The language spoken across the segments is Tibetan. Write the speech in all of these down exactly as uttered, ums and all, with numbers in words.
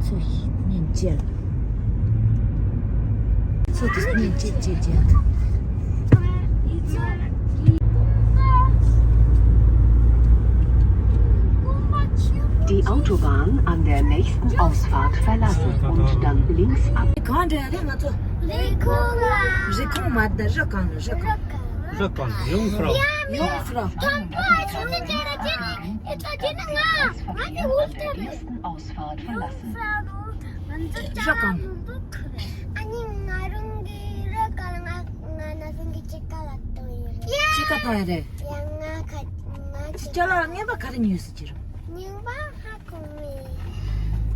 So, ich nehme Gel. So, das nehme Gel, Gel, Gel. Die Autobahn an der nächsten Ausfahrt verlassen und dann links ab. གང་འདྲ་རེད་ང་ཚོ། རི་ཁོག་ལ། རི་ཁོག་མ་རེད། རི་གང་རེད། རི་གང་། རི་གང་། Jungfrau. Jungfrau. Nächsten Ausfahrt verlassen. རི་གང་། ཨ་ནི་ང་རང་གི་རི་གང་ང་ང་ན་རང་གི་ཅི་ག་ལ་ཏོ་ཡོད། ཅི་ག་ཏོ་ཡོད་རེད། ཡང་ང་ཁ་ང་ཅི་ཅ་ལག་རྔན་པ་ག་རེ་ཉོས་སུ་ཅི་རུ། རྔན་པ་ཧ་གོ་མེད།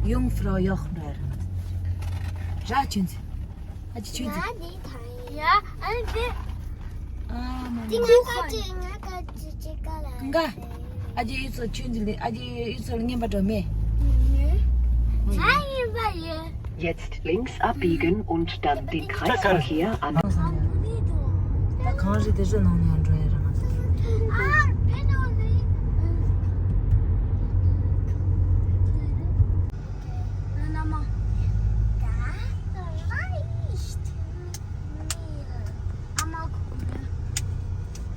Jungfrau Joch འདྲ་ར། ར་ཆུན་ཚི། ཨ་ཅི་ཆུན་ཚི། ང་འདི་ཐང་ཡ། ཨ་ནི་འདི། ཨ་མ་ཅི་ང་ཁ་ཅི་ང་ཁ་ཅི་ཅི་ག་ལ། ང་། ཨ་ཅི་ཡུ་ཚོ་ཆུན་ཚི་ལི་ཨ་ཅི་ཡུ་ཚོ་ལི་རྔན་པ་འགྲོ་མེད། ང་རྔན་པ་ཡོད། Jetzt links abbiegen und dann den Kreisverkehr an. ད་གང་རེད་དེ་རི་ནང་ནས་འགྲོ་ཡ་ར་ང་ཚོ་དེ། ཨ་མ་ཁུ་གུ་རེད།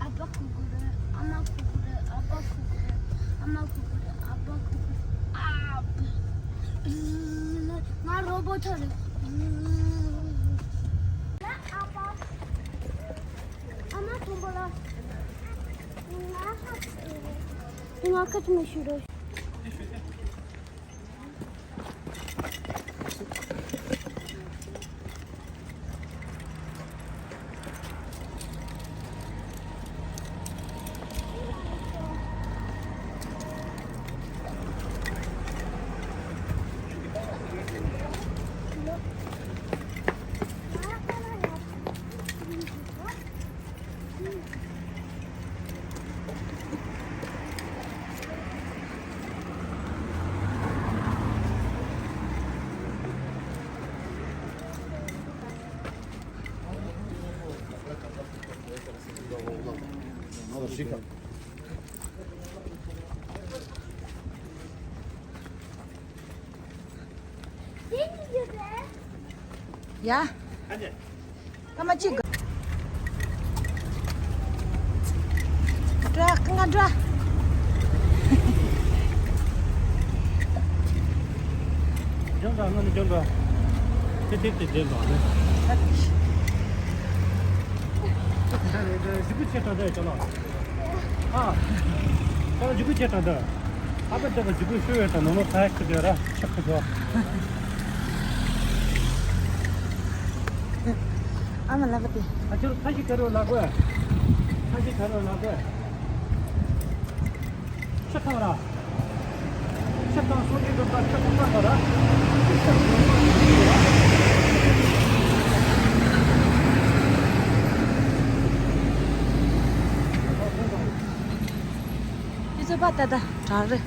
ཨ་ཕ་ཁུ་གུ་རེད། ཨ་མ་ཁུ་གུ་རེད། ཨ་ཕ་ཁུ་གུ་རེད། ཨ་མ་ཁུ་གུ་རེད། ཨ་ཕ་ཁུ་གུ་རེད། ཨ། ང་རོ་བོ་ཐོ་རེད། ཨ་མ་མཐོན་པོ་ལ། ང་ཁ་ཆུ་མ་ཞུ་རོ། ཡ། ཐ་མ་གཅིག་འགྲོ། ང་འགྲོ། ལྗང་འདྲ་ང་ནི་ལྗང་འདྲ། དེ་དེ་དེ་དེ་འདྲ་ནི། ཞི་བུ་ཆེ་དྲག་འདྲ་ཡོད་ལ། ཨ། ད་ལ་ཇུ་གུ་ཅེ་ད་འདི། ཨ་ཕ་ད་ལ་ཇུ་གུ་ཤོད་ཡོད་ད་ནོ་ནོ་ཐ་ཁི་དེ་ར་ཆག་གི་འདུག་ཨ་མ་ལ་བ་དེ། ཨ་ཅོ་ཁ་ཞིག་ག་རོ་ལ་གོ་ཁ་ཞིག་ག་རོ་ལ་གོ་ཆག་ག་ར། ཆག་གང་སོ་གི་འདུག་ད་ཆག་གང་ག་ར། ཁྱེད་ཚོ་པ་ད་ད་དྲག་རེད།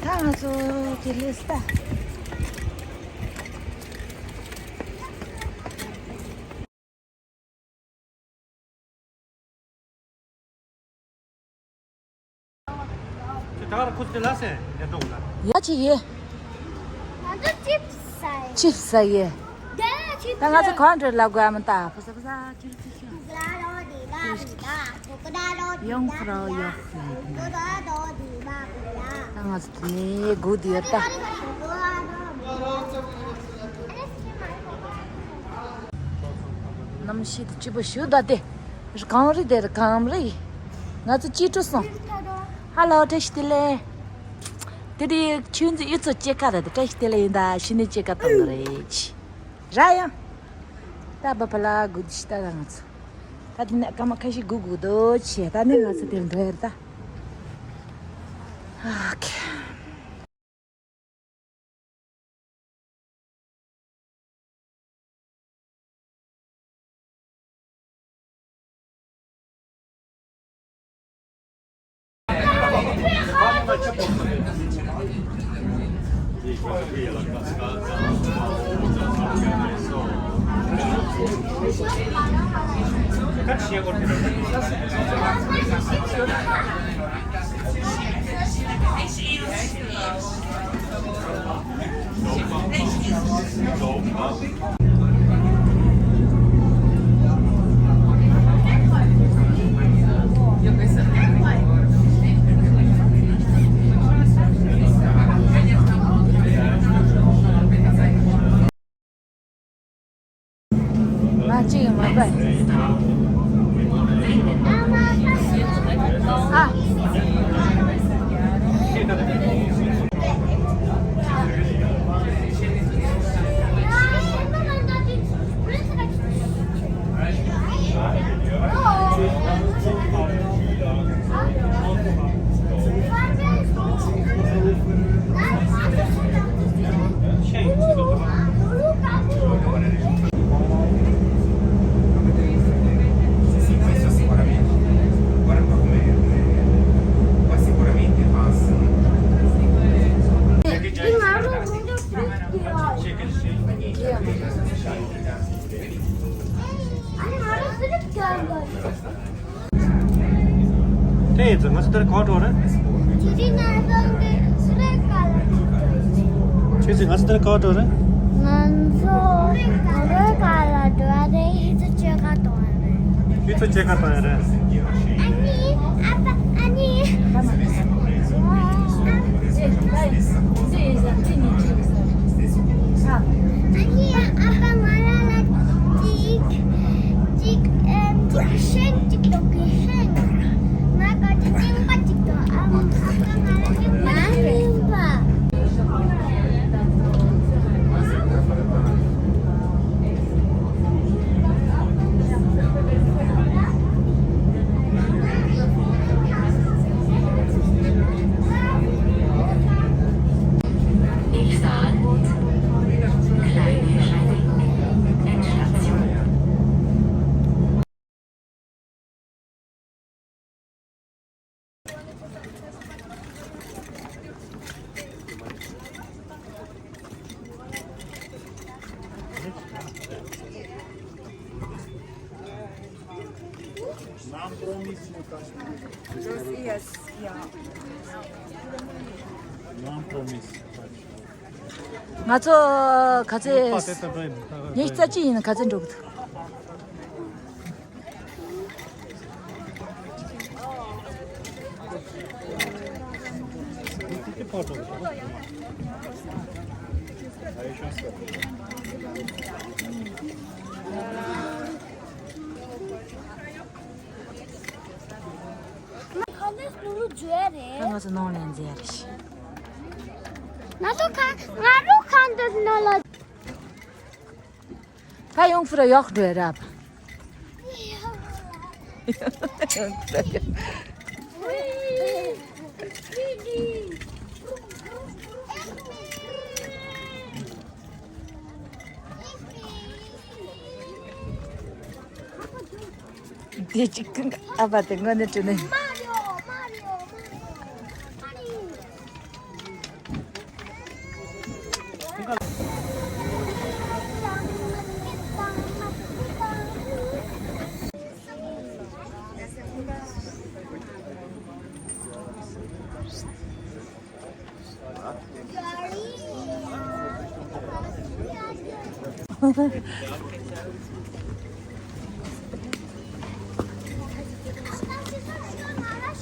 ད་ང་ཚོ་དེ་ལས་ལྟ། ཁྱོད་ད་ག་ར་ཁུ་སི་ལ་སེ་ཡ་ཏོག་ལ། ཡ་ཅི་ཡེ། ང་ཚོ་ཅིབ་སི་ཟ་ཡེ། ཅིབ་སི་ཟ་ཡེ། ད་ང་ཚོ་གང་འདྲ་ལ་དགོས་ཨ་མ་ད་ཕ་ས་ཕ་ས་ཅིབ་སི་ཅིབ་སི། ཡོང་ཁ་ར་ཡོག་ད་ང་ཚོ་དེ་ནས་སྒུག་བསྡད་ཡོད་ད། གནམ་གཤིས་དེ་སྐྱིད་པོ་ཞུ་ད་དེ། གངས་རི་དེར་གངས་རི། ང་ཚོ་སྐྱིད་སྤྲོ་སོང་། ཧ་ལོ་བཀྲ་ཤིས་བདེ་ལེགས། དེ་དེ་ཆུ་འཛི་ཡུ་ཚོ་སྐྱེ་ཀ་རེད་བཀྲ་ཤིས་བདེ་ལེགས་ཡིན་ད་ཕྱི་ནས་སྐྱེ་ཀ་གཏོང་གི་རེད། ར་ཡང་། ད་བ་ཕ་ལ་དགོས་ཤི་ད་ད་ང་ཚོ། ད་དེ་ནས་སྐར་མ་ཁ་ཤས་སྒུག་དགོས་འདུག་ཆེ་ད་ནས་ང་ཚོ་དེར་འགྲོ་ཡར་ད། ཨ་ཁེ། ང་གཅིག་ཡང་མ་པ། ཨ། དེ་ཡིན་ཙང་ང་ཚོ་འདིར་ག་པར་འགྲོ་རེད། ཁྱེད་ཚོས་ང་ཚོ་འདིར་ག་པར་འགྲོ་རེད། ང་ཚོ་རེ་ག་ལ་འགྲོ་རེད། ཡིད་ཚོ་བཅོས་ཁ་གཏོང་རེད། ཡིད་ཚོ་བཅོས་ཁ་གཏོང་ཡ་རེད། ཨ་ནི་ཨ་ཕ། ཨ་ནི། ཨ་ནི་ཨ་ཕ། ང་རང་ལ་ཅིག་ཅིག་ཨེམ་ཅིག་ཤེས་ཅིག་འདུག་གི་ཤེས། ང་ག་ཅིག་སྟོན་པ་ཅིག་འདུག་ཨ་ཨ་ཕ། ང་རང་སྟོན་པ་ཅིག་འདུག Yes, yeah. ང་ཚོ་ག་ཚོད། ཉི་ཤུ་རྩ་གཅིག་ཡིན་ན་ག་ཚོད་འགྲོ་གི་འདུག་ཁ་ནས་ནོར་བུ་བརྗོད་རེད། ང་ཚོ་ནང་ལ་འཛེགས་རེད། ང་ཚོ་ཁ་ང་རུ་ཁ་འདི་ནང་ལ། ཕ་ཡོང་ཕུ་ར་ཡོག་འགྲོ་རབ། དེ་གཅིག་ཨ་ཕ་དེ་དངོས་གནས་དྲི་ནས།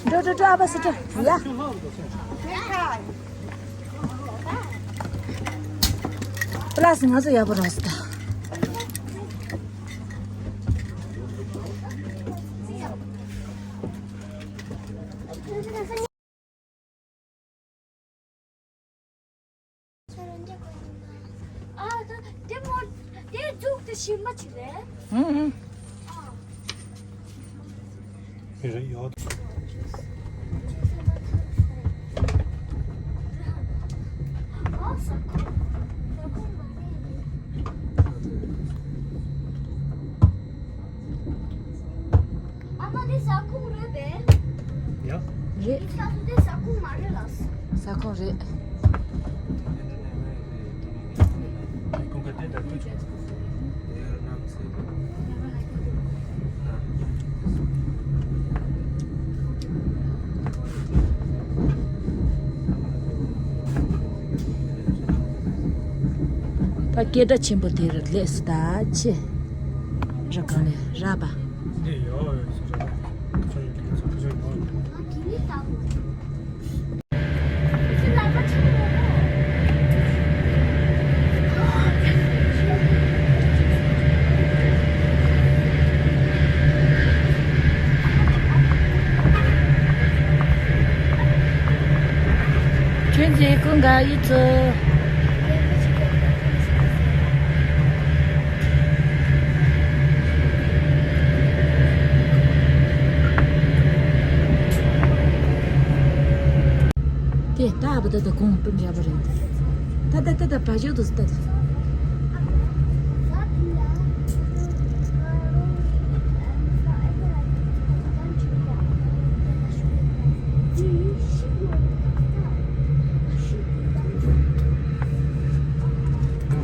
འགྲོ་འགྲོ་འགྲོ། ཨ་ཕ་སི་འགྲོ་ཡ། པ་ལ་སི་ང་ཚོ་ཡག་པོ་རོགས་སི་ད། ཨ་ད་དེ་མོ་དེ་འཛུགས་དེ་ཞིམ་མ་ཅིག་རེད། ཧུམ་ཧུམ། མི་རེ་ཡོད། ཨ་མ་དེ་ཟ་ཁུག་རེད་པས། ཡ། རེད། ས་ཁོངས་མ་རེད་ལགས། ས་ཁོངས་རེད། ཕ་སྐད་སྒྲ་ཆེན་པོ་དེ་རུ་ལས་སུ་ད་ཆེ། ར་གང་ནས་ར་པ། འདི་ཡོད་ཡོད་ཟེར་ར། ཁྱོད་ཡོད་ཁྱོད་ཚོ་ཁྱོད་ཡོད། ཁྱོད་ཚོས་ཀུན་དགའ་ཡིད་ཚོ། དེ་ལྟ་བུ་ད་ད་གོང་སྤུན་འདྲ་པོ་རེད། ད་ད་ད་ད་བ་ཞོ་དུ་ད་ད།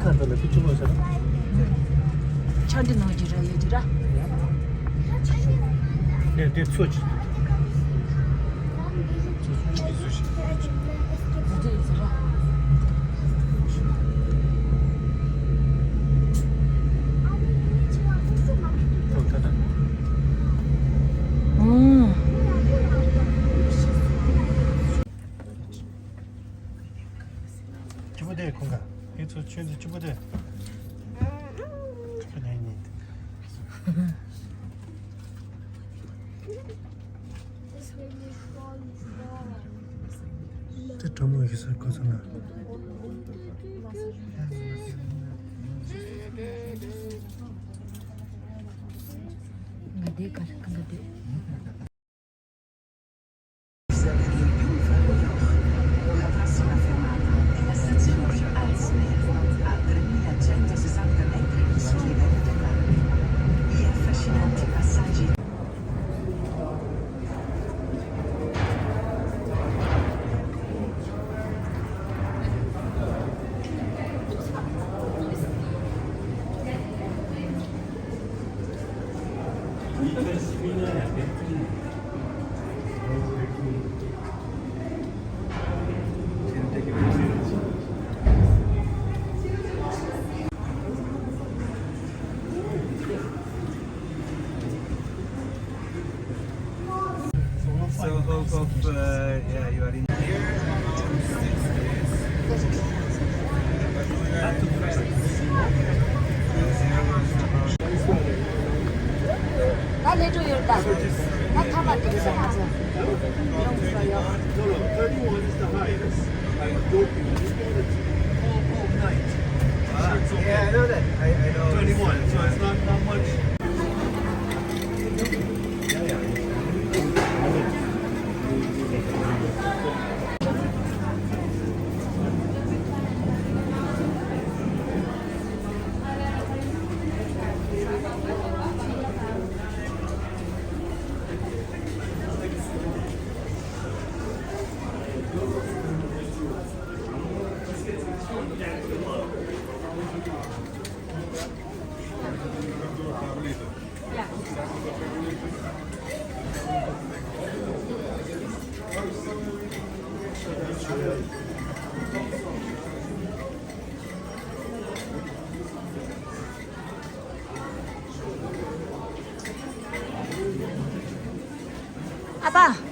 ཁ་ད་ལ་ཁི་ཆུ་བ་ས་ར། ཆང་འདི་ནང་གི་ར་ཡོད་ཀྱི་ར། ནས་དེ་ཚོ་ཅི། ཨང་། ཆུ་བོ་དེ་ཁོང་ག་ཨེ་ཚོ་ཆུ་ཚོ་ཆུ་བོ་དེ། ཆུ་བོ་ནས་ཉིད། དེ་གྲོ་མོ་ཡི་སར་གོ་ཚོ་ན། ང་དེ་གར་གང་ག་དེ། Vous avez le Young Valley Nord. La voie sera fermata nella stazione Alsmeer a tremilacentossanta metri sul livello del mare. Gli affascinanti passaggi. So hope, hope, uh, yeah, you are in here. ད་ལས་འགྲོ་ཡོད་ད། ད་ཐ་མ་དེ་ཚོ་ང་ཚོ། No, no, thirty-one is the highest. Oh, oh, night. Ah, yeah, I know that. I, I know. Twenty-one, so it's not, not much. ཨ་ཕ།